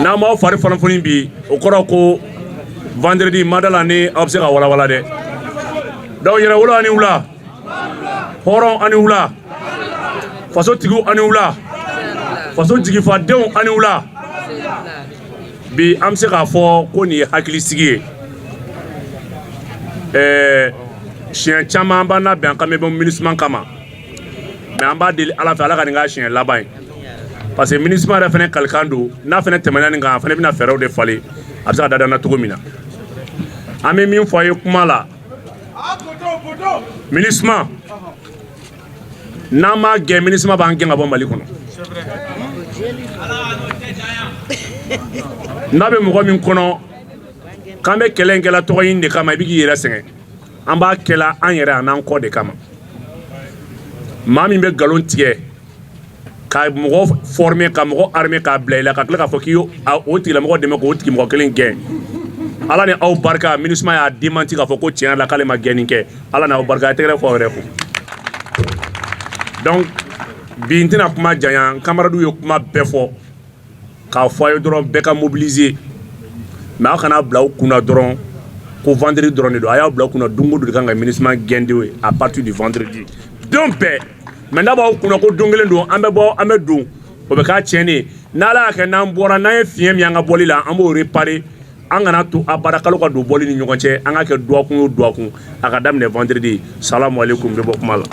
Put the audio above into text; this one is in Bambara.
N'an m'aw fari fanafoni bi, o kɔrɔ ko vendredi ma da la ni aw bɛ se ka walawala dɛ. Donc yɛrɛwolo ani wula, hɔrɔn ani wula, faso tigiw ani wula, faso jigifadenw ani wula. Bi an bɛ se k'a fɔ ko nin ye hakilisigi ye. Siɲɛ caman an b'an labɛn k'an bɛ bɔ MINUSMA kama, mais an b'a deli Ala fɛ, Ala ka nin k'a siɲɛ laban ye, parce que MINUSMA yɛrɛ fana kalikan don. N'a fana tɛmɛna nin kan, a fana bɛna fɛɛrɛw de falen, a bɛ se ka da na cogo min na. An bɛ min fɔ a ye kuma la, MINUSMA, n'an m'a gɛn, MINUSMA b'an gɛn ka bɔ Mali kɔnɔ. N'a bɛ mɔgɔ min kɔnɔ k'an bɛ kɛlɛ in kɛla tɔgɔ ɲini de kama, i bɛ k'i yɛrɛ sɛgɛn. An b'a kɛla an yɛrɛ an'an kɔ de kama. Maa min bɛ nkalon tigɛ ka mɔgɔ former, ka mɔgɔ armer, k'a bila i la, ka tila k'a fɔ k'i y'o o tigilamɔgɔ dɛmɛ k'o tigi mɔgɔ kelen gɛn, Ala ni aw barika, MINUSMA y'a démenti k'a fɔ ko tiɲɛ la k'ale ma gɛnni kɛ. Ala n'aw barika, a tɛgɛrɛ fɔ aw yɛrɛ kun. Donc bi n tɛna kuma janya, n camarades ye kuma bɛɛ fɔ k'a fɔ a ye dɔrɔn, bɛɛ ka mobiliser. Mais aw kana bila aw kunna dɔrɔn ko vendredi dɔrɔn de don. A y'aw bila aw kunna don o don de kan ka MINUSMA gɛn de à partir du vendredi don bɛɛ. Mais n'a b'aw kunna ko don kelen don, an bɛ bɔ, an bɛ don, o bɛ k'a tiɲɛni ye. N'Ala y'a kɛ n'an bɔra, n'an ye fiɲɛ min an ka bɔli la, an b'o réparer. An kana to abada kalo ka don bɔli ni ɲɔgɔn cɛ. An ka kɛ dɔgɔkun o dɔgɔkun, a ka daminɛ vendredi. Salamu aleykum, n bɛ bɔ kuma la.